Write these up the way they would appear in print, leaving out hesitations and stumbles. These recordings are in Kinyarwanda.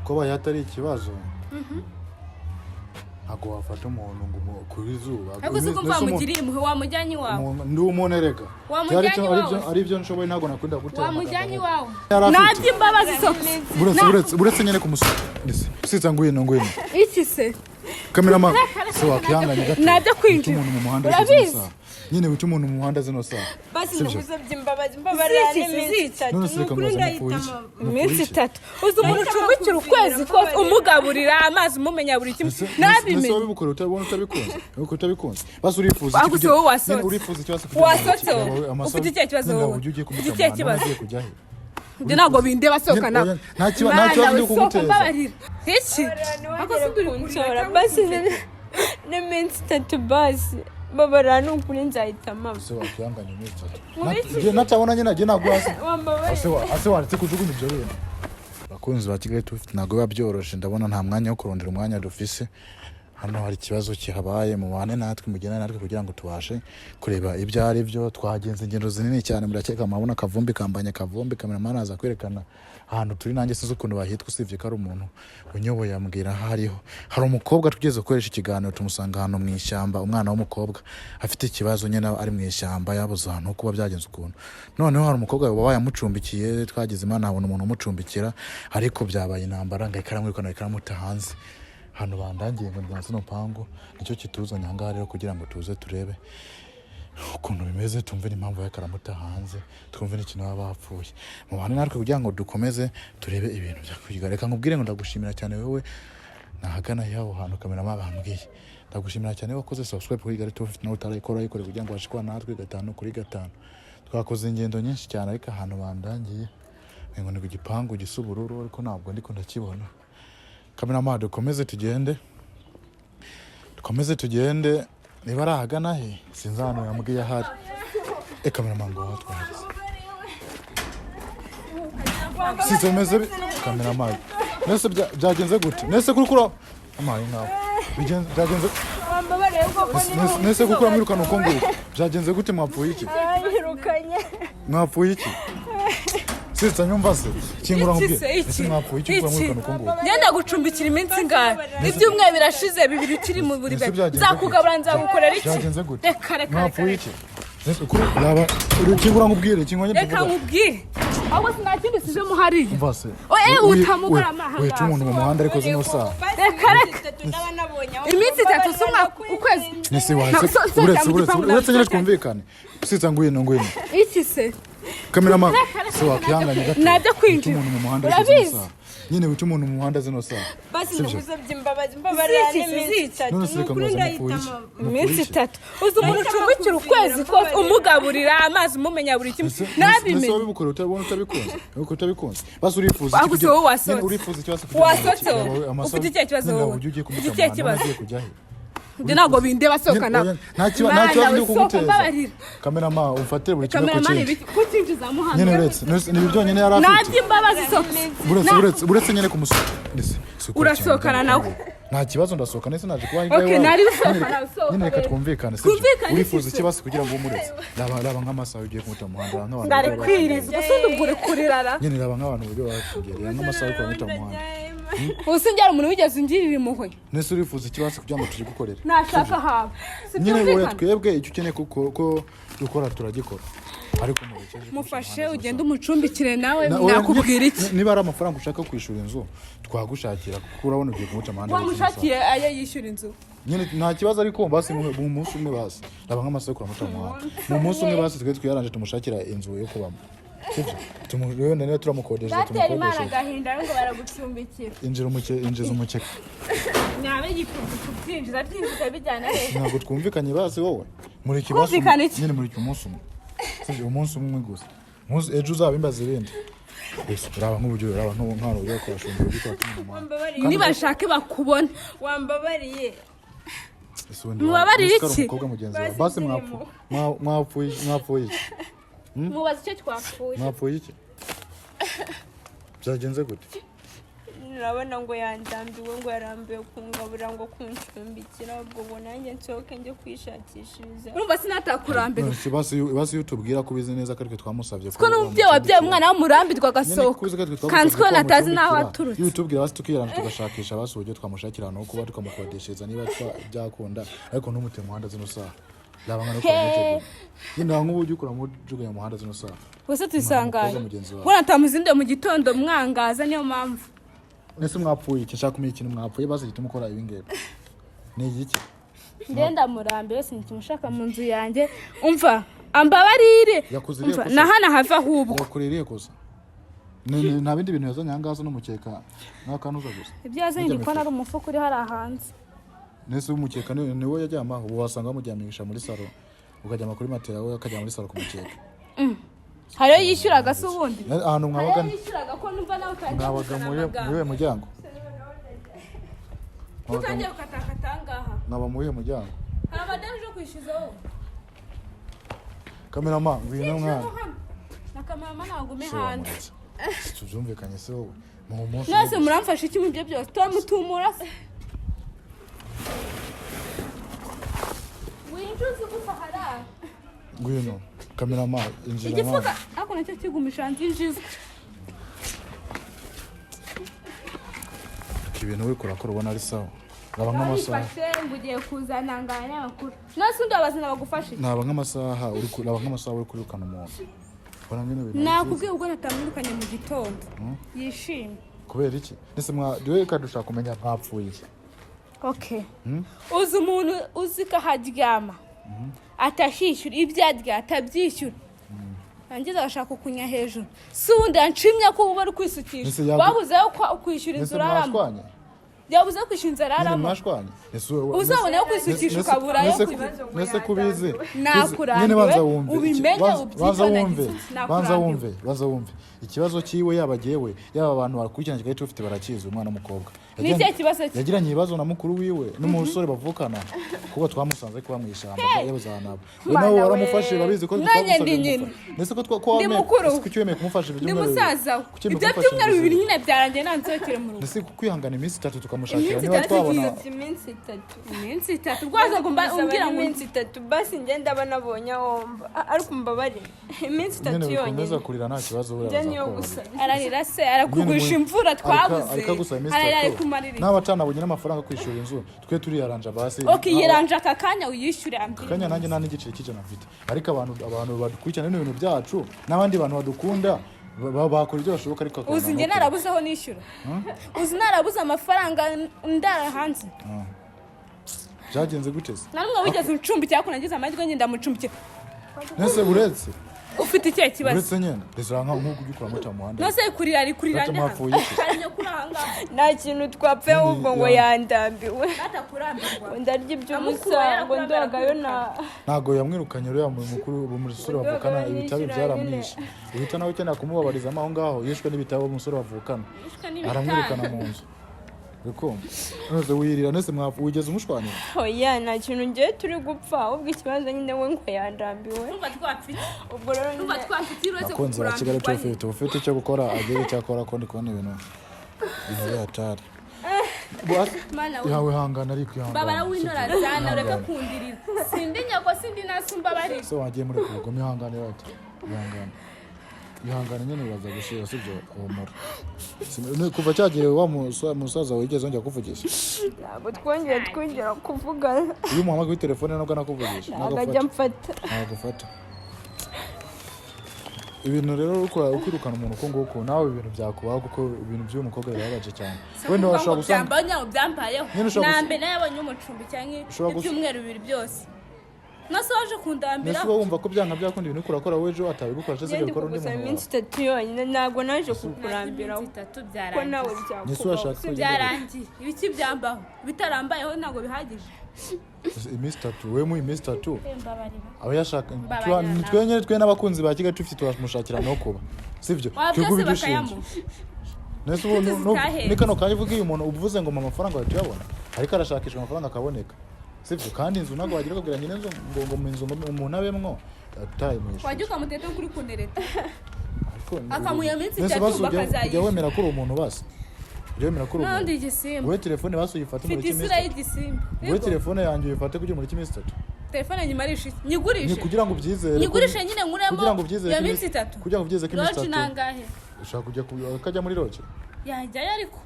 Ko baye atari ikibazo, ntabwo wafata umuntu ngo kuri izuba. Ariko si kumva wamugiriye impuhwe, wamujyanye iwawe. Ndi umuntu erega. Wamujyanye iwawe. Ari byo nshoboye, ntabwo nakunda gutera Wamujyanye amagambo. iwawe. Yari afite. Nabyo imbabazi sokisi. Buretse nyine kumusura. Sitsa, ngwino, ngwino. Iki se? Cameraman, se wakihanganye gato? Nabyo kwinjira. Wica umuntu mu muhanda ariko zino Urabizi. saha. Nyine wica umuntu mu muhanda zino saha. Basi Sibyo? ndagusabye imbabazi, mbabarira Ziki, n'iminsi ziki. 3. None se Ni reka ukuri mubaze, ndahita mupfuye iki? mama. Mupfuye Iminsi iki? 3, uzi umuntu ucumbikira ukwezi kose, umugaburira, amazi, umumenya buri kimwe? Ese Nabimenye. wabibukora utabona utabikunze? Wabikora utabikunze? Basi urifuza iki Ahubwo kugira- wowe wasohotse. Nyine urifuza ikibazo kugira ngo Wasohotse wowe. amasaha- Ufite ikihe kibazo Nyine wowe? uburyo ugiye Ufite kumuta ikihe mu muhanda, kibazo? ugiye kujya he? Ibyo ntabwo bindeba, sohoka Nyine, nawe. oya, nta kibazo ndi kuguteza. Mbabarira iki? Ariko si uri Kunsora basi n'iminsi 3, basi mbabarira, ni ukuri nzahita mama. Ese wakihanganye iminsi 3? Nkubiki? Natabona nyine agiye naguhasi. Wambabarira. Ase waretse kujugunya ibyo bintu? Bakunzi ba Kigali 250, ntabwo biba byoroshye, ndabona nta mwanya wo kurondera umwanya dufise. Hano hari ikibazo kihabaye, mubane natwe, mugende natwe kugira ngo tubashe kureba ibyo ari byo. Twagenze ingendo zinini cyane, murakeka murabona akavumbi kambanye akavumbi. Cameraman aza kwerekana ahantu turi, nanjye sinzi ukuntu bahitwa, usibye ko ari umuntu unyoboye ambwira aho ariho. Hari umukobwa tugeze gukoresha ikiganiro, tumusanga ahantu mu ishyamba, umwana w'umukobwa afite ikibazo nyine, ari mu ishyamba, yabuze ahantu ho kuba, byagenze ukuntu. Noneho hari umukobwa wabaye amucumbikiye, twagize Imana habona umuntu umucumbikira, ariko byabaye intambara ngo ikaramwirukana, ikaramuta hanze. Hano bandangiye ngo ni zino mpangu, nicyo kituzanye ahangaha rero kugira ngo tuze turebe ukuntu bimeze, tumve n'impamvu yakaramuta hanze, twumve n'ikintu baba bapfuye. Mubane natwe kugira ngo dukomeze turebe ibintu byakwiga. Reka nkubwire ngo ndagushimira cyane wowe nahagana y'aho hantu cameraman bambwiye. Ndagushimira cyane wakoze subscribe kuri Kigali 250, nawe utarayikora ayikore kugira ngo ubashe kubana natwe gatanu kuri gatanu. Twakoze ingendo nyinshi cyane, ariko ahantu bandangiye ngo ni ku gipangu gisa ubururu, ariko ntabwo ndiko ndakibona. Cameraman, dukomeze tugende, dukomeze tugende. Niba ari ahagana he, sinzi ahantu yambwiye ahari. E cameraman, ngo aho twahageze size bimeze cameraman, nese byagenze gute? Nese kuri kura amaye nkawe byagenze Wambabariye koko? Nese kuko uramwirukana uko nguko, byagenze gute? Mwapfuye iki? Aranyirukanye. Mwapfuye iki? Sitsa, nyumva se, kingura Iki nkubwire. se, iki? Ese mwapfuye iki kuko Iki? uramwirukana uko nguko? Ngenda gucumbikira iminsi ingahe? Ibyumweru birashize 2 ukiri mu buri Ese byagenze nzakugabura, gute? nzagukorera iki? Byagenze gute? Reka, reka, reka. Mwapfuye iki? Nese yaba kingura nkubwire, kingura. Reka nkubwire, ahubwo sinakindi usizemo hariya. Umva se. Oye, utamugura amahanga. Wica umuntu mu muhanda ariko zino saha. Reka, reka. Iminsi 3 si umwaka, ukwezi. Nese wahise So uretse mu uretse gipangu. Uretse nyine twumvikane. Sitsa, ngwino, ngwino. Iki se? Cameraman, se wakihanganye gato? Nabyo kwinjira. Wica umuntu mu muhanda ariko zino Urabizi. saha. Nyine wica umuntu mu muhanda zino saha. Basi Sibyo? ndagusabye imbabazi, mbabarira Ziki, n'iminsi ziki. 3. None se Ni reka ukuri mubaze, ndahita mupfuye iki? mama. Mupfuye Iminsi iki? 3, uzi umuntu ucumbikira ukwezi kose, umugaburira, amazi, umumenya buri kimwe? Ese Nabimenye. wabibukora utabona utabikunze? Wabikora utabikunze? Basi urifuza iki Ahubwo kugira- wowe wasohotse. Nyine urifuza ikibazo kugira ngo Wasohotse wowe. Ufite ikihe kibazo Nyine wowe? uburyo ugiye Ufite kumuta ikihe mu muhanda, kibazo? ugiye kujya he? Ibyo ntabwo bindeba, sohoka Nyine, nawe. oya, nta kibazo ndi Mana we, sohoka. kuguteza. Mbabarira. Cameraman, umfatire buri kimwe ku Cameraman, kindi. ibiki kukinjizamo hano? Nyine uretse ni ibi byonyine yari afite. Nabyo imbabazi sohoka. Buretse, buretse nyine kumusura. Urasohokana nawe. Nta kibazo, ndasohoka. Nese naje kuba Okay, iwawe. nari usohoka nawe, sohoka Nyine reka rero. twumvikane, sibyo? Twumvikane iki Urifuza se? iki basi kugira ngo umuretse? Raba nk'amasaha ugiye kumuta mu muhanda, raba nk'abantu Ndari uburyo baba kwiriza ubusundi, ubwo uri kurirara. Nyine raba nk'abantu uburyo baba nk'amasaha uri kumuta mu muhanda. Ubu sinjyara umuntu wigeze ungirira impuhwe. Nese urifuza iki basi kugira ngo tugigukorere? Nashaka haba si Nyine oya, byumvikana. twebwe icyo ukeneye ko dukora turagikora, ariko murekere. Mufashe ugende umucumbikire nawe. Oya, Nakubwira iki? Niba ari amafaranga ushaka kwishyura inzu, twagushakira, kuko urabona ugiye kumuca amahanda. Wamushakiye ayo yishyura inzu. Nyine nta kibazo, ariko basi mu munsi umwe, basi raba nk'amasaha yo kuramuca mu muhanda, mu munsi umwe basi twe twiyaranje tumushakira inzu yo kubamo, sibyo? Wenda niba turamukodesha, Batera Imana tumukodeshe. agahinda ngo baragucumbikira. Injira umuke, injiza umukeka. Nyabe yifuza kubyinjiza, byinjiza bijyana hehe? Ntabwo twumvikanye basi wowe? Mureke basi Twumvikane iki? Nyine mureke umunsi umwe, sibyo? Umunsi umwe gusa. Umunsi, ejo uzabimbaza ibindi. Ese raba nk'uburyo, raba nk'ahantu uburyo kurashunga uburyo kuratuma mu muhanda. Nibashake bakubone. Wambabariye. Ese ubundi Mubabarire ese ko ari iki? umukobwa mugenzi wawe, basi mwapfuye iki? Mubaze icyo twapfuye. Mwapfuye iki? Byagenze gute? Nyine urabona ngo yandambiwe, ngo yarambiwe kungabura, ngo kuncumbikira, ubwo ngo nanjye nsohoke njye kwishakishiriza. Urumva sinatakurambirwa. None se basi iyo utubwira ko ubizi neza ko aritwe twamusabye Ko n'umubyeyi wabyaye umwana w'umurambirwa agasohoka, kandi ko natazi n'aho aturutse. Iyo utubwira basi tukirana tugashakisha basi uburyo twamushakira ahantu ho kuba, tukamukodeshereza niba byakunda, ariko ntumute mu muhanda zino saha. Yaba nka no kuramujugunya nyine, nka nk'uburyo ukuramujugunya mu muhanda zino saha. Gusa tuyisanganye. Umukobwa mugenzi wawe. Ubwo natamuzinduye mu gitondo mwangaza, niyo mpamvu. Nese mwapfuye iki? Nshaka kumenya ikintu mwapfuye basi gituma ukora ibi ngibi, ni igiki? Ngenda murambiwe, sinkimushaka mu nzu yanjye. Umva, ambabarire. Yakoze iriya Umva, kosa. na hano hava ahubwo. Yakoreye iriya kosa. Nta bindi bintu yazanye ahangaha, n'umukeka n'akanuza gusa. Ibyo yazanye ndi kubona ari umufuka uri hariya hanze. Nese umukeka ni wo yajyamaho? Ubu wasanga bamuryamisha muri salo, ukajyama kuri matera, we akajya muri salo ku mukeka. Hariyo yishyuraga se ubundi? Ahantu mwabaga? Hariyo yishyuraga, ko numva nawe utangiye Mwabaga kuzana muri amagambo. muri uwo muryango? Ko utangiye gukatakata aha ngaha? Mwaba muri uwo muryango? Hari amadeni uje kwishyuza wowe? Cameraman, ngwino mwana. Hano na cameraman ntabwo ume Se hanze. wamuretse. Si tubyumvikanye se wowe mu munsi Mwese umwe gusa. muramfasha iki mu byo byose turamutumura se? Winjiza igufa hariya. Ngwino cameraman, injira Igifuka mwana. ariko nacyo kigumisha hanze, injizwa. Ibintu uri kurakora ubona ari sawa? Raba nk'amasaha. Warifashe ngo ugiye kuzana ngo abanyamakuru, none undi wabazana bagufashe iki? Naba nk'amasaha uri raba nk'amasaha uri kwirukana umuntu, ubona bino bintu ari byiza? Nakubwiye ubwo natamwirukanye mu gitondo yishimye. Kubera iki? Nese mwa reka dushaka kumenya mwapfuye iki. Okay, uzi umuntu uzi ko aharyama atashyishyura, ibyo arya atabyishyura, yangiza agashaka kukunya hejuru, si ubundi yanshimye ko uba uri kwisukisha. Ese Wabuzeho kwishyura Nese inzu uraramo. mwashwanye? Yabuze kwishyura inzu Nyine araramo. mwashwanye? Ese Uzabona yo kwisukisha ukabura ayo Nese kubizi? Nakurambiwe, Nyine banza wumve ubimenye, banza ubyitonde, wumve, nakurambiwe. banza wumve, banza wumve ikibazo cyiwe. Yaba jyewe, yaba abantu bakurikirana Kigali tufite barakizi, umwana w'umukobwa Ni ikihe kibazo cye? Yagiranye ibibazo na mukuru wiwe n'umusore bavukana, kuko twamusanze kuba mu ishyamba yabuze ahantu aba. We nawe Mana we. waramufashe, urabizi ko Nanjye twamusabye ndi nyina. kumufasha. Nese ko ko Ndi wemeye mukuru. ese kuki wemeye kumufasha Ndi ibyumweru 2? musaza we. Kuki wemeye Ibyo kumufasha byumweru 2 2? nyine byarangiye, nansohokere mu rugo. Nese kwihangana iminsi 3 tukamushakira Iminsi niba 3 twabona Iminsi 3. Iminsi 3 rwaza ngo umbwira ngo iminsi 3 basi njye ndaba nabonye aho mba, ariko mbabare iminsi 3 Nyine bikomeza yonyine. kurira nta kibazo, buriya Njye niyo bazakubabarira. gusa. Ararira se, arakugusha imvura twabuze. Ariko gusaba iminsi Ararira, ari 3. kumarira. N'aba atanabonye n'amafaranga yo kwishyura inzu, twe turiyaranja basi. Ok, yiranje aka kanya uyishyure, ambwira. Kanya nanjye nta n'igiceri cy'ijana mfite, ariko abantu badukurikirana bino bintu byacu n'abandi bantu badukunda bakora ibyo bashoboka, ariko bakabona Uzi njye aho kuba. narabuze aho nishyura? Uzi narabuze amafaranga ndara hanze? Byagenze gute se? Nta n'umwe wigeze uncumbikira, ariko nagize amahirwe ngenda mucumbikira. Nese uretse Ufite ikihe kibazo? Uretse nyine ndetse nka nk'uko ujya ukura muta mu muhanda. Nose kurira, ari kurira Data nde hano? mwapfuye iki? Hari kuri aha ngaha. Nta kintu twapfuye, ahubwo ngo yandambiwe. Atakurambirwa. Ngo ndarya iby'ubusa, Amukura ngo ndagayo na Ntabwo yamwirukanye uriya mukuru umusore bavukana, ibitabi byaramwishe, uhita nawe ukeneye kumubabarizamo aho ngaho. Yishwe n'ibitabo, umusore bavukana aramwirukana mu nzu, uri nose wirira. Nese wigeze umushwanira? Oya, nta kintu ngiye turi gupfa, ahubwo ikibazo nyine we ngo yandambiwe. Urumva twapfite. Ubwo rero Urumva nyine twapfite uretse Abakunzi ba Kigali kukurambirwa. tufite ufite icyo gukora agire icyo akora, ko ndi kubona ibintu bihatari. Mana we. Yawe hangana, ariko ihangana. Babara winora zana, ureke kundirira. Sindi nyako, sindi nasi, umbabarire. Se wagiye muri kubugome? Ihangane bati, ihangane, ihangane nyine, uraza gushira, sibyo? Humura. Kuva cyagihe wa musaza wigeze wongera kuvugisha? Ntabwo twongeye twongera kuvugana. Iyo umuhamagaye kuri telefone nubwo anakuvugisha? Ntabwo ajya amfata. Ntabwo ufata. Ibintu rero ukora ukwirukana umuntu uko nguko, nawe ibintu byakubaho, kuko ibintu by'uyu mukobwa birababaje cyane. Wenda washobora gusanga Byambaye nyawo, byambayeho. Nyine ushobora Na mbere nayabonye umucumbi cyangwa Ushobora ibyumweru 2 byose, nase waje kundambira. Mbese uba wumva ko byanga byakunda ibintu uriko urakora, wowe ejo atabigukora cyangwa se Njye ndi agakora undi kugusaba muntu iminsi wawe. 3 yonyine, ntabwo naje kukurambira, Iminsi 3 ko byarangiye. nawe Ese byakubaho. urashaka ko bigenda gute? Byarangiye ibiki? Byambaho bitarambayeho ntabwo bihagije. Iminsi 3, we mu iminsi 3 Mbabarira. Aba yashaka Mbabarira nawe. Twe nyine, twe n'abakunzi ba Kigali tufite, turamushakira no kuba, sibyo? Waba Twebwe byose ubidushinja. bakayamuha. Nese ubu Zitahenze. ni kano kanya uvuga, iyo umuntu uvuze ngo mpa amafaranga wahita uyabona, ariko arashakishwa amafaranga akaboneka, sibyo? Kandi inzu ntabwo wagira ukabwira nyine inzu ngo mu inzu ngo umuntu abemwo ataye mu ishuri. Wajya ukamuteta kuri kunereta Ariko akamuha iminsi Nese 3 basi ujya bakazayishyura. wemera ko uri umuntu basi. Ujya wemera ko uri N'undi umuntu? igisimba. Wowe telefone basi uyifate Mfite umureke iminsi isura itatu. y'igisimba. Wowe Yego. telefone yanjye uyifate kugira umureke iminsi itatu. Telefone nyimarishe iki? Ni Nyigurishe. kugira ngo ubyizere Nyigurishe nyine nkuremo kugira ngo ubyizere iyo ko minsi itatu. Kugira ngo ubyizere ko iminsi Lodge itatu. nangahe? Ushaka kujya ukajya muri lodge? Yajyayo ariko.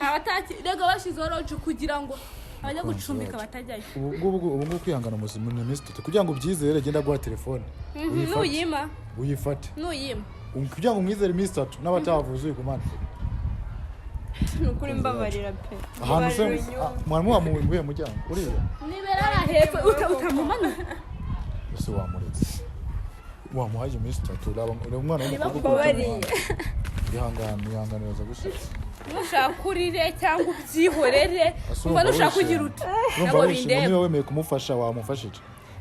Abataki rega bashyizeho lodge kugira ngo abajya gucumbika batajyayo. Ubu ngubu kwihangana muzima ni iminsi itatu kugira ngo ubyizere. Genda guha telefone. Uyifate. Nuyima. Uyifate. Nuyima. Kugira ngo umwizere iminsi itatu n'abatavuze uyigumane. Ni ukuri mbabarira pe. Ahantu se? Mbabarira unyumve. Mwarimu wamuwe muryango uriya. Nibera ari hepfo utamumanura. Ese wamuretse, wamuhaye iminsi itatu? Raba umwana w'umukobwa ukunda Mbabariye. umuhanda. Ihangane, ihangane, uraza gushira. Nushaka urire cyangwa ubyihorere. Ese Umva urumva nushaka wishimye? ugira uti. Urumva Ntabwo wishimye? bindeba. Niba wemeye kumufasha, wamufashije.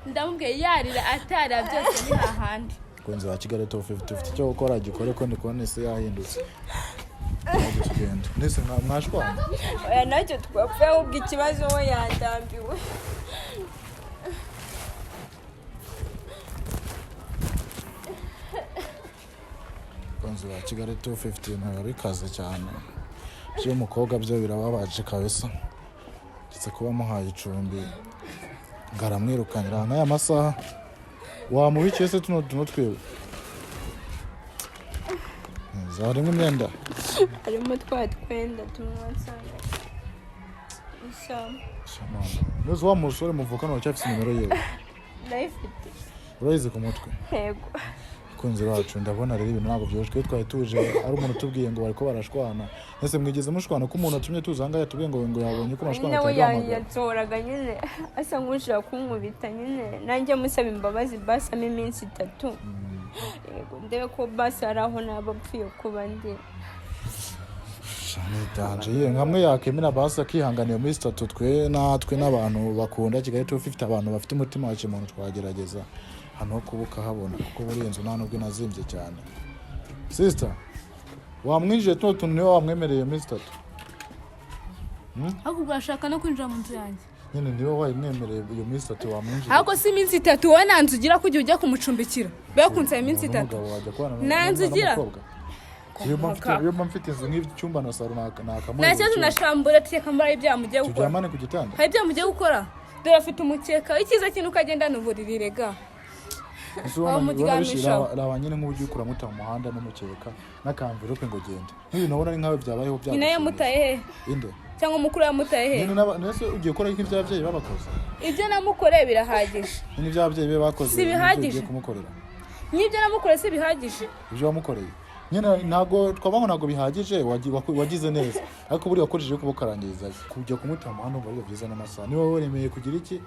Ndamubwiye yarira atara byose ni hahandi. Kunzi wa Kigali Top 50, ufite icyo gukora gikore, ko ndi kubona isi yahindutse. Ntabwo tugenda ndetse mwashwana. Oya, ntacyo twapfuye, ahubwo ikibazo we yandambiwe. Kunzi wa Kigali 250, ibintu biba bikaze cyane by'umukobwa byo birababaje kabisa, ndetse kuba muhaye icumbi ngo aramwirukanira nk'aya masaha, wamubikiye se tuno tuno twiwe zarimo imyenda? Harimo twa twenda tumwe wasanga ishyamba. Neza wa musore muvukana uracyafite nimero yiwe? Ndayifite. Urayizi ku mutwe? Yego. Abakunzi bacu, ndabona rero ibintu ntabwo byoroshye. Iyo twari tuje ari umuntu utubwiye ngo bariko barashwana. Ese mwigeze mushwana, ko umuntu atumye tuza ahangaha yatubwiye ngo yabonye ko mushwana? Nyine we Ataduhamagara. yansohoraga nyine asa nk'ushaka kunkubita nyine, nanjye musaba imbabazi basamo iminsi itatu. Yego, ndebe ko basi hari aho naba apfuye kuba ndi. Nitanje ye nkamwe yakemera basi akihanganiye iminsi itatu, twe natwe n'abantu bakunda Kigali 250, abantu bafite umutima wa kimuntu, twagerageza hano ho kuba ukahabona, kuko buriya inzu nta nubwo inazimbye cyane. Sister, wamwinjiye tuno tuntu niwe wamwemereye iminsi itatu? Ahubwo urashaka no kwinjira mu nzu yanjye. Nyine niwe wayimwemereye iyo minsi itatu, wamwinjiye. Ahubwo si iminsi itatu, wowe nta nzu ugira kugira ujya kumucumbikira be kunsaba iminsi Umuntu itatu. w'umugabo wajya kubana Nta nzu ugira. n'umukobwa? Iyo mba mfite inzu nk'icyumba na salo nakamuha. Nta kibazo na shambure teka mbara ibyaha mugiye gukora. Turyamane ku gitanda. Hari ibyo mugiye gukora, dore afite umukeka. Icyiza kintu ukagendana uburiri rega. Ese ubona Wamuryamishaho. raba nyine nk'uburyo ukura muta mu muhanda n'umukeka n'akamvirope ngo genda, nk'ibintu ubona ari nkawe byabayeho. Nyina Byagushimisha? yamutaye he? Inde? Cyangwa mukuru yamutaye he? Nyine nese ugiye gukora nk'iby'ababyeyi babakoze? Ibyo namukoreye birahagije. Nyine iby'ababyeyi be bakoze Si nibyo bihagije? ugiye kumukorera? N'ibyo namukoreye si bihagije? Ibyo wamukoreye nyine ntabwo twavuga ngo ntabwo bihagije. Wagize neza, ariko buriya wakoresheje ukuboko arangiriza kujya kumuta mu muhanda, umva ari byiza n'amasaha. Niba weremeye kugira iki,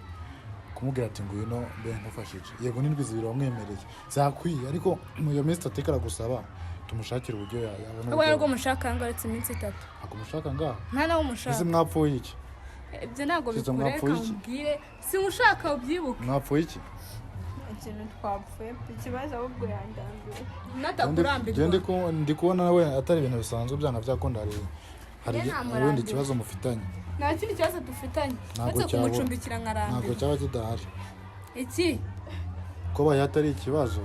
kumubwira ati ngwino mbe nkufashije, yego n'indwi 2 wamwemereye zakwiye, ariko mu iyo minsi itatu aragusaba tumushakire uburyo yabona Ubwo uburyo. nubwo mushaka ngo uretse iminsi itatu. Ntabwo mushaka ngaha. Nta nawe Ese umushaka. mwapfuye iki? Ibyo ntabwo Sister, bikureka. mwapfuye iki? Umbwire si ushaka ubyibuke. Mwapfuye iki? Ikintu twapfuye pe, ikibazo ahubwo yandambiwe. Natakurambirwa. Njye ndi kubona nawe atari ibintu bisanzwe, byanga byakunda hari Njye hari ntamurambirwa. wenda ikibazo mufitanye. Nta kindi kibazo dufitanye Ntabwo uretse cyabura. kumucumbikira Ntabwo nkarambirwa. cyaba kidahari. Iki? Ko baye atari ikibazo,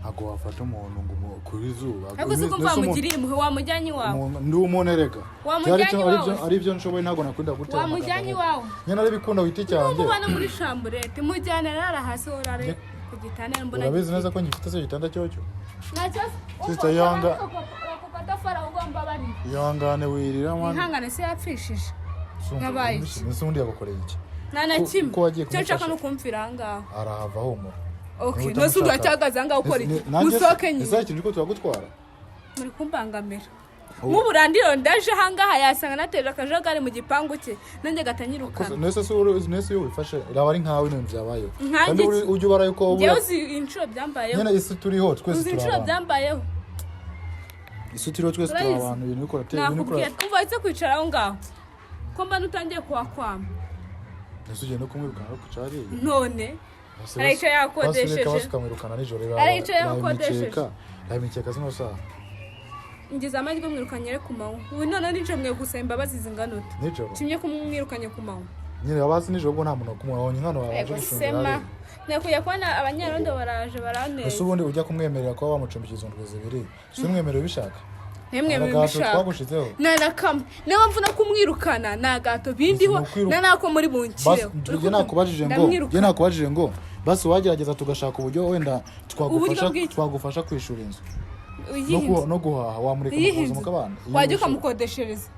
ntabwo wafata umuntu ngo ku izuba. Ariko si kumva wamugiriye impuhwe, wamujyanye iwawe. Ndi umuntu erega. Wamujyanye iwawe. Ari byo nshoboye, ntabwo nakunda gutera Wamujyanye amagambo. iwawe. Nyine arabikunda wita icyanjye. N'ubu ubana muri chambrette, mujyane arara hasi, wowe urare ku gitanda mbona. Urabizi neza ko ngifite se igitanda cyocyo? Nta kibazo. Sister, yanga. Ako katafari ahubwo mbabarira. Ihangane, wirira mwana. Ihangane se yapfishije Yabaye iki? Ese ubundi yagukoreye iki? Nta na kimwe. Ko wagiye Icyo nshaka kumufasha? ni ukumvira aha ngaha. Arahava, humura. Okay. Niba Nose utamushaka- uracyahagaze aha ngaha ukora iki? Nanjye Musohoke ese nyine. ikintu ko turagutwara. Muri kumbangamira. Nk'ubu randiro ndaje aha ngaha yasanga nateje akajagari mu gipangu cye, nanjye gatanyirukana. Nese se nese iyo wifashe raba ari nkawe ibintu byabayeho. Nkanjye Kandi iki? ujye ubara yuko Njyewe ubura uzi inshuro byambayeho? Nyine isi turiho twese Uzi turi inshuro abantu. byambayeho? Isi turiho twese turi Urayizi? abantu, ibintu bikora ibintu Nakubwiye bikora. kumva wahise kwicara aho ngaho ko mbona utangiye kuhakwama. Ese ugiye no kumwirukana no kwicara hariya? None Aricaye yakodesheje. Basi ukamwirukana nijoro. Aricaye yakodesheje. Raba imikeka zino saha. Ngize amahirwe mwirukanye ari ku manywa. Ubu noneho nijoro mwe gusaba imbabazi zingana ute? Nijoro. Kimwe kumwirukanye ku manywa. Nyine abazi nijoro ubwo nta muntu wakumubonye nkano wabanje Ego gushungera sema hariya. Nakujya kubona abanyarondo baraje baranteye. Ese ubundi ujya kumwemerera kuba wamucumbikira izo ndwi 2, si umwemerera ubishaka? Nimwe Hari agahato mubishaka. twagushizeho. Nta na kamwe. Niyo mpamvu no kumwirukana nta gato bindiho. Ni ukwiruka- Nta nako muri bunkireho. Basi, njye nakubajije ngo, Ndamwirukana. njye nakubajije ngo basi wagerageza tugashaka uburyo wenda twagufasha, Uburyo bw'iki? twagufasha kwishura inzu Iyihe no nzu? no guhaha, wamureka Iyihe mukuza nzu? mukabana. Wajya ukamukodeshereza,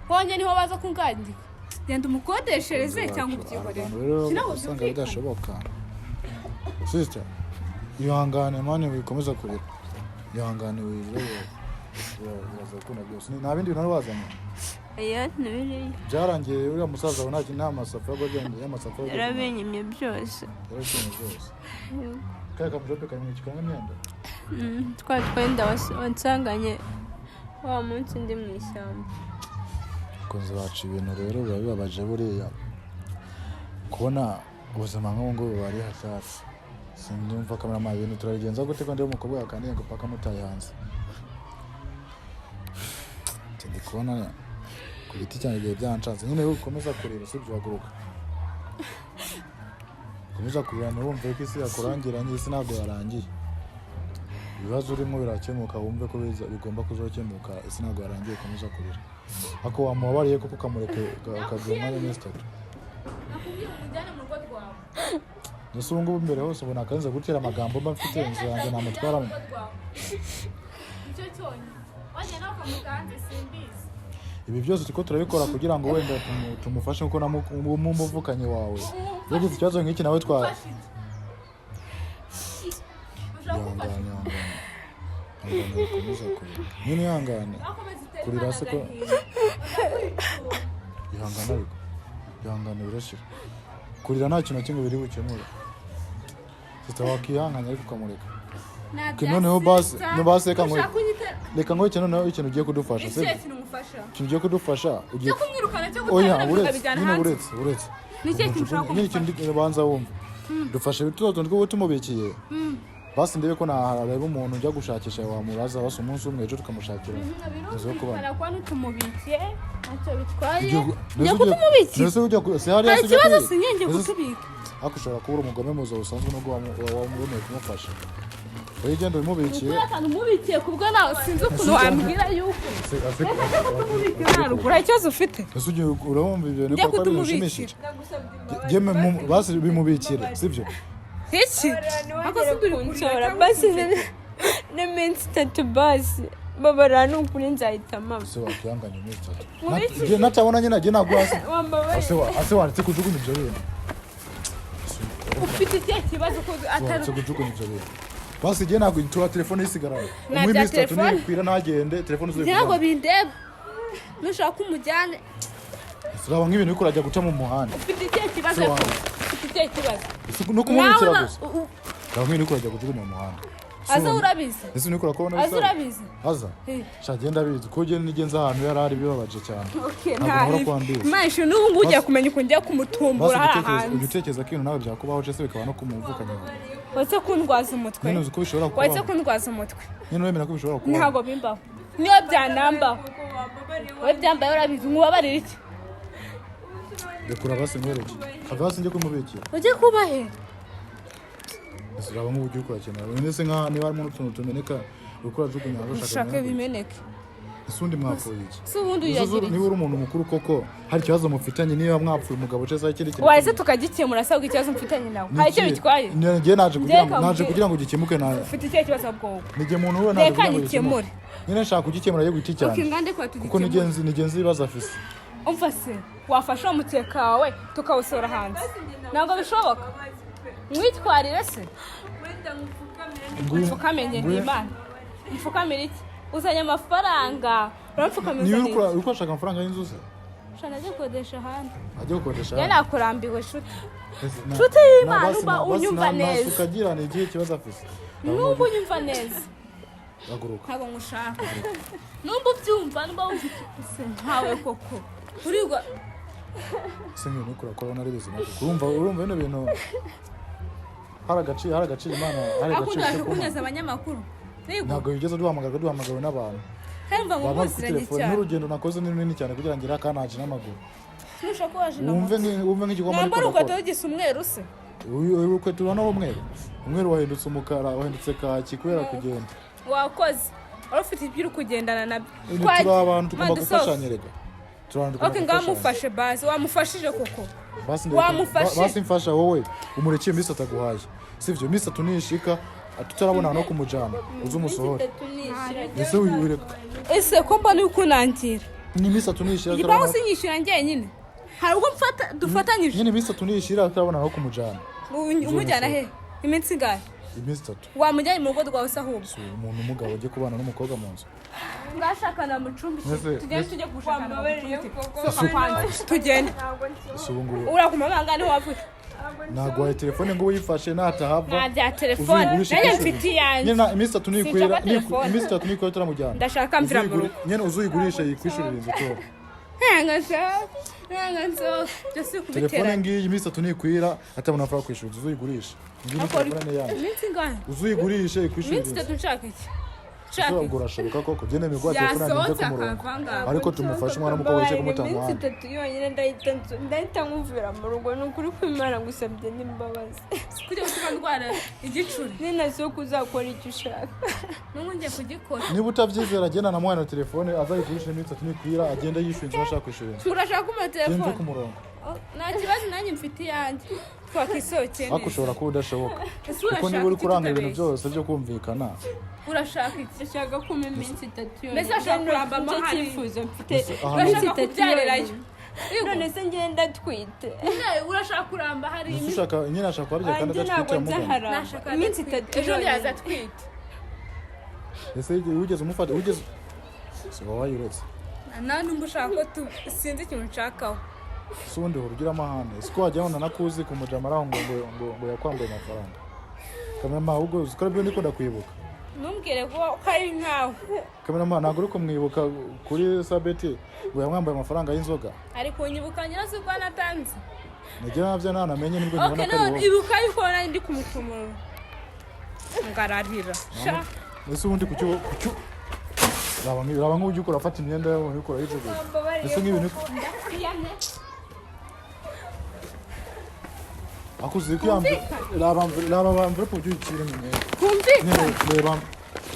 wongeye niho baza kungangika. Genda umukodeshereze cyangwa ubyihorere. Abantu rero Sinabwo usanga byumvikana. bidashoboka. Sister, ihangane mani, wikomeza kurira, ihangane wirire, uraza gukunda byose. Nta bindi bintu wari wazanye? Oya, ntibiriya. Byarangiye uriya musaza wawe nta masafuriya agenda y'amasafuriya. Yarabinyimye byose. Yarabinyimye byose. Kariya kamujope karimo iki? Karimo imyenda? Twa twenda wansanganye wa munsi ndi mu ishyamba. Kunze baca ibintu rero biba bibabaje buriya kubona ubuzima nk'ubu ngubu buba ari hatari. Sindumva kameramani, ibintu turabigenza gute ko ndi umukobwa yakandiye ngo paka mutaye hanze? Ndi kubona ku giti cyanjye igihe byanshanze nyine. Ukomeza kurira, sibyo? Haguruka. Ukomeza kurira, ntiwumve ko isi yakurangiranye. Isi ntabwo yarangiye. Ibibazo urimo birakemuka, wumve ko bigomba kuzokemuka. Isi ntabwo yarangiye. Ukomeza kurira, ariko wamubabariye koko ukamureka akaguha umwanya w'iminsi 3. Nakubwiye umujyane mu rugo rwawe. Mbese ubu ngubu mbere hose ubona akarenze gutera amagambo, mba mfite inzu yanjye namutwaramo. Nicyo cyonyine wajya nawe ukamutanze, simbizi. Ibi byose turiko turabikora kugira ngo wenda tumufashe, kuko n'umuvukanye wawe iyo ugize ikibazo nk'iki nawe twa Ufashe iki? Ushaka kumfasha? Ihangane, ihangane, ihangane, ukomeze kurira nyine, ihangane. Wakomeza utere Kurira Imana se ko- agahinda. Ihangane, ariko ihangane birashira. Kurira nta kintu na kimwe biri bukemure. Sita, wakihanganye ariko ukamureka. Nta Okay, bya noneho basi- sister. no basi reka Ushaka kunyitera- reka nkwereke noneho ikintu ugiye kudufasha. Ikihe Sibyo? kintu umufasha? Ikintu ugiye kudufasha, ugiye Cyo kumwirukana, cyo oya gutabira uretse bikabijyana nyine hanze? Uretse, uretse. Ni ikihe kintu ushaka Nyine ikintu banza wumva, dufashe tuno tuntu tw'ubu tumubikiye, basi ndebe ko nahareba umuntu ujya gushakisha wamuraza basi umunsi umwe, ejo tukamushakira inzu yo kubamo. Birumvikana kuba nutumubikiye ntacyo bitwaye. Mbese Njya ugiye kutumubikira. Mbese ujya si hariya Nta se ujya kibazo, kubika? si njye Mbese kutubika. Ariko ushobora kubura umugome mu buzima busanzwe nubwo wamuboneye kumufasha. Wowe genda ubimubikiye. Ukuri akantu umubikiye kubwo nawe sinzi ukuntu wambwira yuko haruguru hari ikibazo ufite. Ese ugiye urabumva ibyo bintu Njya koko ari ibintu kutumubikira. bishimishije? Jye basi bimubikire, sibyo? Iki ako si uri Kunsora basi n'iminsi 3 basi, babara ni ukuri nzahita mpama. Ese wakihanganye iminsi 3? Mubikire. Jye natabona nyine jye naguha hasi. Wambabarira. Ase wanditse kujugunya ibyo bintu. Ufite ikihe kibazo ko atari Wanditse kujugunya ibyo bintu. Basi jye ntabwo tura telefone yisigaranye. Nta Umuhe bya iminsi 3 telefone. nibikwira ntagende, telefone Ntabwo uzayigurana. bindeba, nushaka umujyane. Uraba nk'ibintu uriko urajya guca mu muhanda. Ufite ikihe kibazo? Se wawe. Ufite ikihe kibazo? Ese no kumubikira Nawe gusa. Uraba nk'ibintu uriko urajya kujugunya mu muhanda. Aza urabizi. Ese uriko urakubona Aza bisa? urabizi. Aza? Eh. Sha genda abizi ko ugenda nigenza ahantu yari ari bibabaje cyane. Okay, Ntabwo nta nkora kwa mbizi. Imana n'ubu ngubu ugiye kumenya ukuntu ngiye kumutumbura Basi hariya ujya hanze. utekereza ko ibintu nawe byakubaho cyangwa se bikaba no kumuvukanye wawe. Wetse kundwaza umutwe. Nyine uzi ko bishobora Wetse kubaho. kundwaza umutwe. Nyine uremera ko bishobora kubaho. Ntabwo bimbaho, niyo byanambaho wowe byambaye urabizi. Nkubabarira iki? Rekura basi nkwereke. Have basi njye kumubikira. Ujye kuba he? Ese uraba nk'uburyo uriko urakenera. Ndetse nka niba harimo n'utuntu tumeneka uriko urajugunya hanze ushaka Ushake kumeneka. bimeneke. Ese undi mwapfuye iki? Si ubundi Ese uyagira niba iki? uri umuntu mukuru koko hari ikibazo mufitanye, niba mwapfuye umugabo cyangwa ikindi kintu. Wahise tukagikemura se? Ahubwo ikibazo mfitanye nawe hari icyo bitwaye? Njye naje kugira ngo Njye naje kugira ngo gikemuke na Ufite ikihe kibazo bwowe? nijye muntu we naje Reka kugira ngo ngikemure. gikemuke. Nyine nshaka kugikemura yo giti Okay, cyanjye. ngande kwa Kuko tugikemure. nigenzi ibibazo afise. Umva se, wafashe uwo mukeka wawe tukawusohora hanze? Ntabwo bishoboka. Mwitwarire se. Wenda ngupfukamire. Mfukamire ni Imana? Mfukamire iki? Uzanye amafaranga uramfukamira? Niba Uzanye uriko uriko urashaka amafaranga y'inzu se? Shana ajye gukodesha ahandi. Ajye gukodesha. Njye nakurambiwe shuti. Ese Nshuti y'Imana, basi uba basi unyumva neza. Ukagira ni igihe ikibazo afise. Numva unyumva neza. Haguruka. Ntabwo ngushaka. Numva ubyumva, numva wumva se nkawe koko urigwa. Ese nk'ibintu uriko urakora ubona ari bizima koko? Urumva bino bintu hari agaciro Imana hari Ariko agaciro ndaje cyo kuba. kunyaza abanyamakuru. Yego. Ntabwo bigeze duhamagarwa, duhamagawe n'abantu. Kandi mva Baba kuri mumuziranye telefone cyane. n'urugendo nakoze ni runini cyane kugira ngo ngere akanaje n'amaguru. Ntushaka ko waje na Wumve moto. wumve nk'igikoma ariko Nambara urukweto ndakora. rugisa umweru se. Uyu rukweto urabona ari umweru. Umweru wahindutse umukara, wahindutse kaki kubera kugenda. Wakoze. Wari ufite ibyo uri kugendana nabyo. Turi abantu tugomba Madu, sohoka. gufashanya rega. Turi abantu Ok, tugomba ngaho gufashanya. mufashe basi, wamufashije koko. Basi Wamufashe. Basi mfasha wowe umurekeye iminsi ataguhaye, sivyo? Iminsi itatu nishika tutarabona no kumujana, uze umusohore. Itatu nishira. Ese wireka. Ese ko mbona uri kunangira? Ni iminsi itatu nishira Igipangu tutarabona. sinyishyura njyenyine, hari ubwo mfata dufatanyije. Nyine iminsi itatu nishira tutarabona no kumujana. Umujyana he? Iminsi ingahe? Iminsi itatu. Wamujyanye mu rugo rwawe se ahubwo? Si umuntu umugabo ujye kubana n'umukobwa mu nzu. Mwashakana mucumbike. Tugende tujye gushakana Wambabariye mucumbike. koko. Sohoka kwanza tugende. Ntabwo nsohoka. Ese ubu ngubu Uraguma bangane wavuye. Naguhaye telefone ngo uyifashe natahava. Nta bya telefone. Uzuyigurishe Nanjye kwishyura. mfite iyanjye. Nyine iminsi itatu nikwira Sinshaka telefone. iminsi itatu nikwira turamujyana. Ndashaka mvira mu rugo. Nyine uzuyigurishe yikwishyurira inzu tora. Nanga nsohoka, nanga nsohoka, byose Telefone kubiteranya. ngiyi, iminsi itatu nikwira atabona amafaranga kwishyura inzu, uzuyigurishe. Ngiyi telefone ni yanjye. Iminsi ingahe? Uzuyigurishe ikwishyurira Iminsi inzu. itatu nshaka iki? Nshaka Ese iki? urashoboka koko genda miguha telefone yanjye Yasohotse nze ku murongo. akava ngaho. Ariko tumufashe umwana w'umukobwa wicaye kumuta mu Iminsi muhanda. itatu yonyine ndahita nkuvira mu rugo. Ni ukuri kw'Imana ngusabye n'imbabazi. Kujya gusiga ndwara igicuri. Ninasohoka uzakora icyo ushaka. N'ubu ngiye kugikora. Niba utabyizera, agenda namuhaye na telefone azayigurishe iminsi itatu nikwira agende yishyura inzu ashaka kwishyura inzu. Urashaka kumpa Genda mve telefone? ku murongo. Oh, nta kibazo, nanjye mfite iyanjye, twakisohokeye Ariko neza. ushobora kuba udashoboka. Ese Kuko urashaka niba uri iki kuranga ibintu tutabeshya? byose byo kumvikana. Urashaka iki? Ndashaka kumpa iminsi itatu yonyine. Mbese urashaka kuramba Nicyo amahari? cyifuzo mfite. Mbese ahantu- Iminsi Urashaka itatu kubyarirayo? yonyine. None se ngenda atwite? Nyine urashaka kuramba hari Ese iminsi. ushaka nyine ashaka kubabyara kandi Wanjye adatwite ntabwo yamugana. nzaharamba. Nashaka Iminsi adatwite. itatu Ejo yonyine. ntiyaza atwite. Ese wigeze umufata, wigeze si wowe wayiretse? Nta n'umwe ushaka ko tu sinzi ikintu nshakaho. Si ubundi uhora ugira amahane, si ko wajya wabona nakuzi ku mujama araho ngo yakwambaye amafaranga kamerama, ahubwo uzi ko aribyo ndikunda kwibuka. Ntumbwire ko ari nkawe. Kamerama, ntabwo uri kumwibuka kuri Sabeti ngo yamwambaye amafaranga y'inzoga? Ari kunyibuka nyirazo ko natanze. Nagira nabyo ntanamenye nibwo Ok, nkibona ko ari none wowe. ibuka yuko nari ndi kumutumura ngararira sha. Ese ubundi kuki raba nk'ujya ukora afata imyenda yawe uriko urayijugunya, ese nk'ibintu Ndakuyamye. akuzi ko yambaye, raba envelope uburyo uyicira mu myenda. Twumvikane. Nyine reba.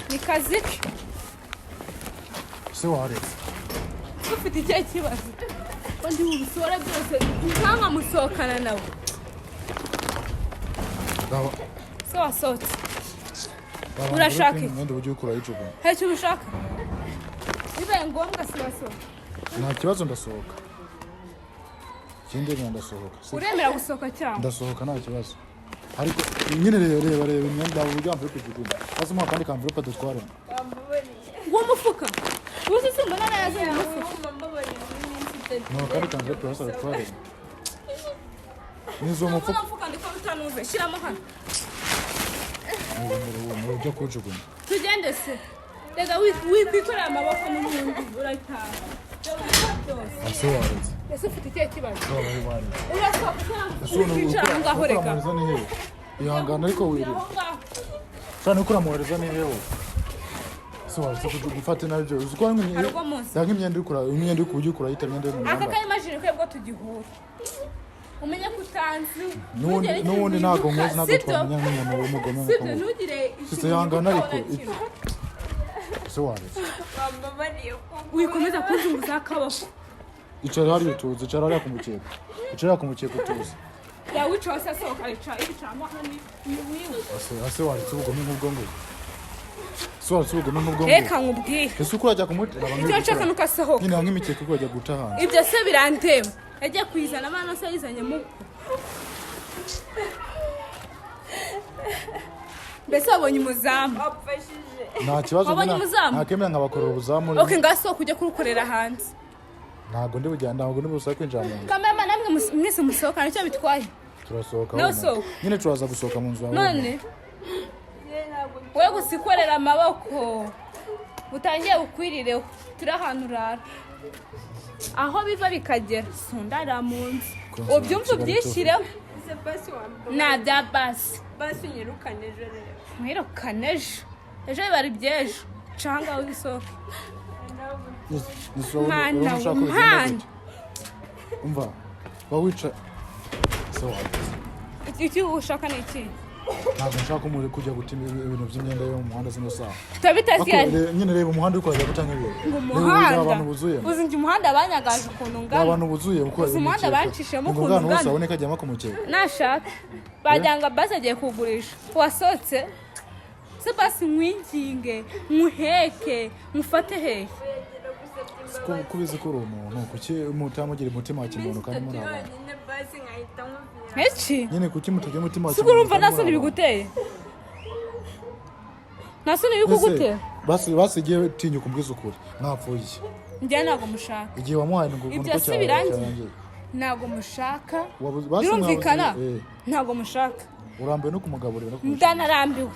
Ni kazi ke. Se waretse. Ufite ikihe kibazo ko ndi bubisore byose nkankamusohokana nawe? Raba. Se wasohotse? Raba Urashaka envelope iki? imyenda uburyo uriko urayijugunya. Hari ikintu ushaka? Bibaye ngombwa si wasohoka? Nta kibazo, ndasohoka. Ikindi nga ndasohoka. Uremera gusohoka cyangwa? Ndasohoka, nta kibazo, ariko nyine reba imyenda yawe uburyo envelope ijugunya, hasi umuha akandi ka envelope dutware. Wambabariye. Uwo mufuka uzi simbona nayazanye umufuka. Wambabariye iminsi itatu. Ni akandi ka envelope hasi dutware nizo mufuka. Uno mufuka ndiko utanuze, shyiramo hano. Ni ujya kuwujugunya. Tugende se reka wikwikorera amaboko n'ubundi urataha byose. Ese waretse? Ese ufite ikihe kibazo? Waba waretse. Urasohoka cyangwa Ese ubu wicara aho ngaho reka? ukuramuhereza ni hehe? Ihangane ariko wirira. Aho ngaho. Cyane ukuramuhereza ni hehe? Ese waretse gufata nabi ibyo uzi ko hari Hari ubwo munsi. ya nk'imyenda uri kura imyenda uri kuburyo ukura yita imyenda yo mu Aka myambaro. kayimashini twebwe tugihura umenye ko utanzi. N'ubundi Ntugire ikintu n'ubundi ntabwo wibuka, nkuzi, ntabwo sibyo? twamenya nk'umuntu w'umugome Sibyo? nk'uko. Ntugire Sisi ikintu ihangane wibukaho ariko na kimwe. Ese waretse? Wambabariye koko. Wikomeza kunzunguza akaboko. Icara hariya utuze, icara hariya ku mukeka, icara hariya ku mukeka utuze. Yawicaye hasi asohoka yicara yicaramo hano wiwe. Ase waretse ubugome nk'ubwo ngubwo? Ese waretse ubugome nk'ubwo ngubwo? Reka nkubwire. Ese uko urajya kumutera? Icyo nshaka nuko asohoka. Nyine nk'imikeka uko urajya guca hanze. Ibyo se birandeba? Yagiye kuyizana amana se yayizanye muko mbese wabonye umuzamu? Wamfashije. Nta kibazo. Wabonye nyine umuzamu? Ntakemera nkabakorera ubuzamu. Ok, ngasohoka ujye kurukorera hanze. Ntabwo ndi bugenda, ntabwo ndi busabe kwinjira mu nzu. Kamama namwe mwese musohoka nicyo bitwaye. Turasohoka. Nawe Wowe. sohoka. Nyine turaza gusohoka mu nzu yawe. None we gusa ikorera amaboko utangiye bukwirireho, turi ahantu urara aho biva bikagera sundara mu nzu. Kunzu Ubyumve. Kigali. Ubyishyireho. Ese basi wambabariye. Nta bya basi. Basi unyirukane ejo rero. Mwirukane ejo, ejo biba iby'ejo canga wisohoke. Mwana Urabona ushaka ko bigenda mwana. gute? Umva, ba wica se waretse. Icyo ushaka ni iki? Ntabwo nshaka ko muri kujya guta ibintu by'imyenda yo mu muhanda zino saha. Tabita Ariko zihari. nyine reba umuhanda uri kurajya gutanga ibintu. Ngo Reba umuhanda abantu buzuyemo. Uzi njye umuhanda banyagaje ukuntu Reba ungana. abantu buzuye uko Uzi umuhanda bancishemo ukuntu ungana. Hose ungana. aboneka ajyamo ku mukeka. Nashaka bajyanga basi agiye kugurisha wasohotse se basi nkwinginge nkuheke nkumufate hehe? Kubizi ko uri umuntu, kuki mutamugira umutima wa kimuntu kandi muri abantu? Yonyine basi nkahita nkubwira. Iki Nyine kuki mutagira umutima wa si urumva kandi nta muri soni abantu? biguteye? Nta soni Ese, bikugutera? basi igihe tinyuka umbwize ukuri, mwapfuye iki? Njye ntabwo mushaka. Igihe wamuhaye ngo Ibyo uko si birangiye. cyarangiye. Ntabwo mushaka. Basi Birumvikana. mwabuze Ntabwo mushaka. Urambiwe no kumugaburira no kumushaka. Ndanarambiwe.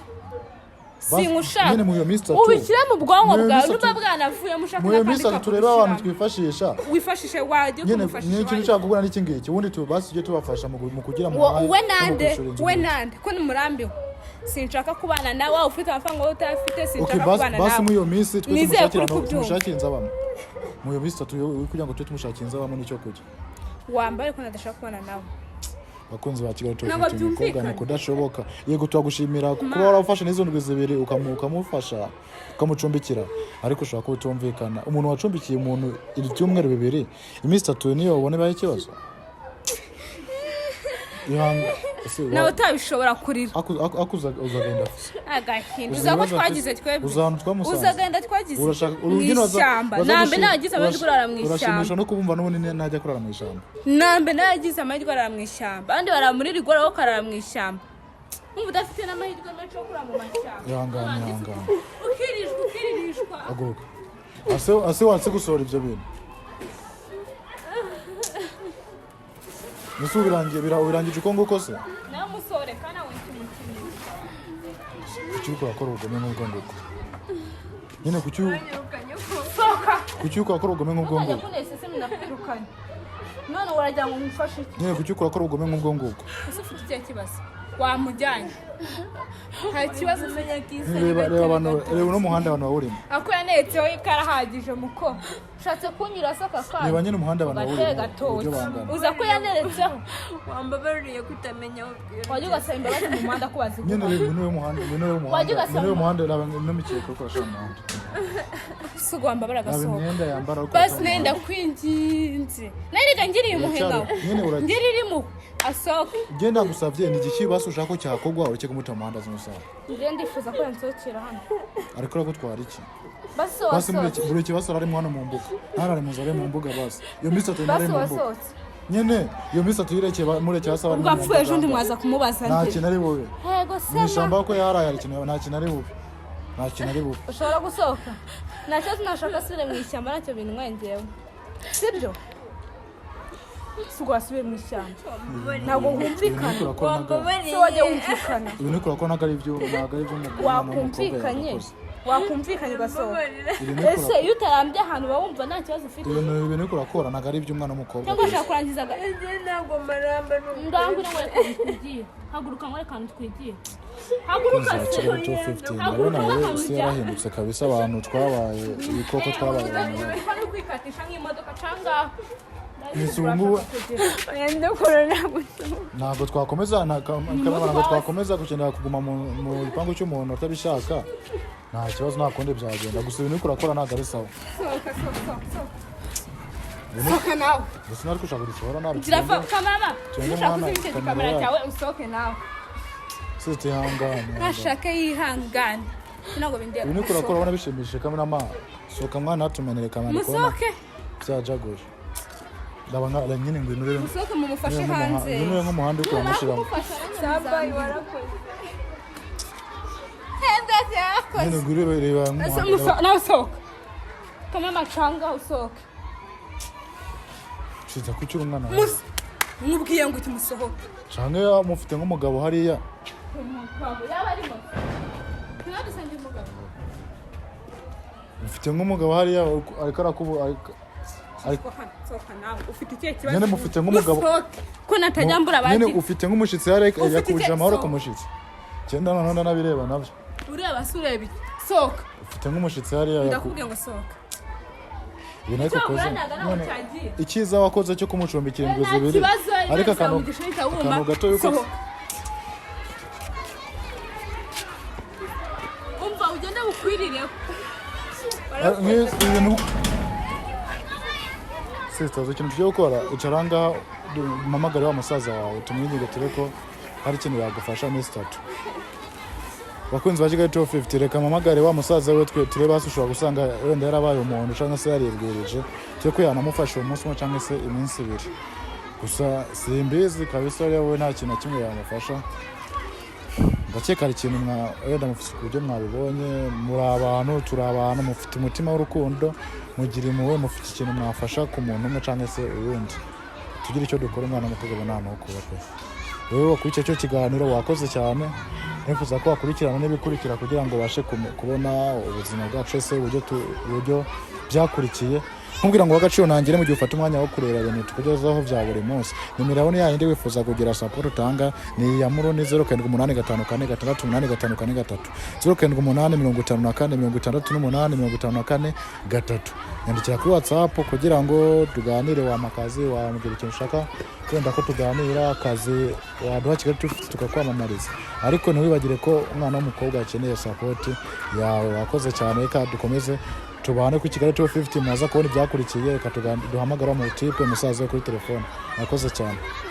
Singushaka. Nyine mu iyo minsi itatu Ubishyire mu bwonko Mu iyo bwawe. minsi Nuba itatu bwanavuyemo ushaka mu iyo n'akandi minsi itatu turebe abantu kakubishyiramo. twifashisha. Wifashishe wajya Nyine kumufashisha ni ikintu wajya. ushaka kugura n'iki ngiki, ubundi basi tujye tubafasha mu kugira muhahe We no mu nande? kwishyura inzu We n'ibindi. nande ko nimurambiwe? Sinshaka kubana nawe, waba ufite amafaranga wowe utayafite. Okay, Sinshaka basi kubana basi nawe. muri iyo minsi twe Nizeye tumushakira kuri kubyumva. tumushakira inzu abamo mu iyo minsi itatu kugira ngo tujye tumushakira inzu abamo n'icyo kurya. Wambaye ko nadashaka kubana nawe. Bakunzi ba Kigali Ntabwo 250, umukobwa ni byumvikana. kudashoboka. Yego, turagushimira kuba warafashe n'izo ndwi 2 ukamufasha ukamucumbikira, ariko ushobora kuba utumvikana. Umuntu wacumbikiye umuntu ibyumweru 2, iminsi 3 niyo ubona ibaye ikibazo. Ese Nawe utabishobora kurira. Akuza agahinda afise. Agahinda Uzi uza ko ibibazo twagize afise? twebwe. Uzi ahantu twamusanze? Uzi agahinda twagize Urashaka mu urugero ishyamba. Nambe nagize amahirwe urara mu ishyamba. Urashimisha no kubumva n'ubundi najya kurara mu ishyamba. Nambe nagize amahirwe arara mu ishyamba, abandi barara muri rigore, wowe ukarara mu ishyamba. Wumva udafite n'amahirwe menshi yo kurara mu mashyamba. Ihangane, ihangane. Ukiririshwa, ukiririshwa. Haguruka. Ase wanse gusohora ibyo bintu. Ese ubirangiye birangije uko nguko se? Nawe musore kandi nawe umukinnyi. Kuki uriko urakora ubugome nk'ubwo nguko? Nyine kuki Wanyirukanye ko Sohoka. Kuki uriko urakora ubugome nk'ubwo Ntukajya nguko? kunesese nakwirukanye none uragira ngo ngufashe iki? Nyine kuki uriko urakora ubugome nk'ubwo nguko? Ese ufite ikihe kibazo? Wamujyanye, nta kibazo ufite. Reba abantu, reba uno muhanda abantu bawurimo. Ako yanetseho karahagije muko ushatse kunyura se aka Reba kanya nyine umuhanda abantu gateye bawurimo gatoki. uburyo bangana. Uza ko yaneretseho. Wambabariye kutamenya aho bwira. Wajya ugasaba imbabazi mu muhanda ko Nyine baziguha. reba uno muhanda, uno muhanda, Wajya ugasaba uno muhanda, reba ino mikeka uriko urashira mu muhanda. Si ugomba Reba baragasohoka. imyenda yambara uriko Basi urashira mu nenda muhanda. kwinginze narega ngiriye impuhwe ngawe. Nyine Ngirira impuhwe asohoke. Genda gusavye ni igiki basi ushaka ko cyakorwa ureke kumuta mu muhanda zino saha? Njye ndifuza ko yansohokera hano. Ariko uragutwara iki? Basi Basi muri wasohotse. buri kibazo ararimo hano mu mbuga, ntarare mu nzu, ari mu mbuga. Basi iyo minsi 3 Basi ntari mu mbuga. wasohotse. Nyine iyo minsi 3 irekeye murekeye hasi abari Ubwo mu apfuye ejo undi mbuga. mwaza kumubaza Nta nde? kintu ari bube. Yego Mu sema. ishyamba ko yaraye hari ikintu, nta kintu ari bube, nta kintu ari bube. Ushobora gusohoka nta kibazo, nashaka asubire mu ishyamba, ntacyo bintwaye njyewe. Sibyo? Si ubwo wasubiye mu ishyamba ntabwo wumvikana. Ibintu urakora ntabwo Wambabariye. Se wajya wumvikana. Ibintu uriko urakora ntabwo ari ibyo, ntabwo ari ibyo umwana w'umukobwa Wakumvikanye. yagakoze. Wakumvikanye ugasohoka. Wambabarira. Ibintu Ese iyo utarambye ahantu uba wumva nta kibazo ufite? Ibintu uriko urakora ntabwo ari iby'umwana w'umukobwa. Cyangwa ushaka kurangiza Njye ntabwo maramba ni ukuri. Ndangure ngo reka twigiye, haguruka ngo reka twigiye, haguruka Za se. Kigali 250, ndabona wowe isi yarahindutse kabisa, abantu twabaye ibikoko, twabaye abantu babi. Uri kwikatisha nk'imodoka cyangwa Nese ubu ngubu Oya, ndakora ntabwo nsohoka. Ntabwo twakomeza ntabwo twakomeza gukenera kuguma mu gipangu cy'umuntu utabishaka. Nta kibazo, nta kundi byagenda, gusa ibintu uriko urakora ntabwo ari sawa. Sohoka, sohoka, sohoka, sohoka, sohoka nawe. Gusa nari gushaka gusohora nabi. Gira kamama. Tugende Nushaka mwana, uzimye icyo kamera gikamera yacu. cyawe usohoke nawe. Sisi ihangane. Nashake yihangane, ntabwo bindeba. Ibintu uriko urakora ubona bishimishije? Kamerama, sohoka mwana, hatumenere kamera kubona Musohoke. byajaguje. Ndaba nka nyine ngwino urebe. Musohoke mumufashe Ngwino hanze. ngwino urebe nk'umuhanda uriko uramushyiramo. Sabayi warakoze. Nyine ngwino urebe, reba nk'umuhanda. Nawe usohoka kamama canga usohoke. Shita kuki uri umwana wawe? Mubwiye ngo uti musohoke. Canke mufite nk'umugabo hariya. Umugabo yaba arimo tunadusange umugabo. Mufite nk'umugabo hariya ariko arakubu Sohoka hano, sohoka nawe ufite ikihe kibazo? Nyine mufite nk'umugabo Musohoke ko natajya mbura nyine abandi. ufite nk'umushitsi hariya Ufite yakubuje ikihe- amahoro sohoka. ku mushitsi cyenda noneho ndanabireba nabyo. Ureba se ureba iki? Sohoka. Ufite nk'umushitsi hariya Ndakubwiye ngo sohoka. Ibintu ariko Icyo ukoze waburanaga ntabwo none cyagiye. icyiza wakoze cyo kumucumbikira indwi Nta 2 kibazo. Ariko akantu umugisha uhita wuma. akantu gato yuko Sohoka. Ibintu sisters, ikintu tugiye gukora, icara ngaha, mpamagare wa musaza wawe, tumwinginge turebe ko hari ikintu yagufasha iminsi 3. Bakunzi ba Kigali 250, reka mpamagare wa musaza we, twe turebe hasi, ushobora gusanga wenda yarabaye umuntu cyangwa se yaribwirije, turi ko yanamufasha uwo munsi umwe cyangwa se iminsi 2. Gusa simbizi kabisa, we nta kintu na kimwe yamufasha. Ndakeka hari ikintu wenda mufite ku buryo mwabibonye. Muri abantu, turi abantu, mufite umutima w'urukundo, mugira impuhwe, mufite ikintu mwafasha ku muntu umwe cyangwa se uwundi. Tugire icyo dukora, umwana w'umukobwa abona ahantu ho kuba pe. Wowe wakurikiye icyo kiganiro, wakoze cyane. Nifuza ko wakurikirana n'ibikurikira kugira ngo ubashe kubona ubuzima bwacu, ese uburyo byakurikiye. Nkubwira ngo agaciro ntangire mu gihe ufata umwanya wo kureba ibintu tukugezaho bya buri munsi. Nimero yawe ni yayindi, wifuza kugira support utanga, ni iya Muruni: 0785468543, 0785468543. Nyandikira kuri WhatsApp kugira ngo tuganire, wampa akazi, wambwira ikintu ushaka wenda ko tuganira, akazi waduha Kigali 250 tukakwamamariza. Ariko ntiwibagire ko umwana w'umukobwa akeneye support yawe. Wakoze cyane, reka dukomeze tubane ku Kigali 250. Muza kubona ibyakurikiye. Reka duhamagara mu tipe musaza we kuri telefone. Mwakoze cyane.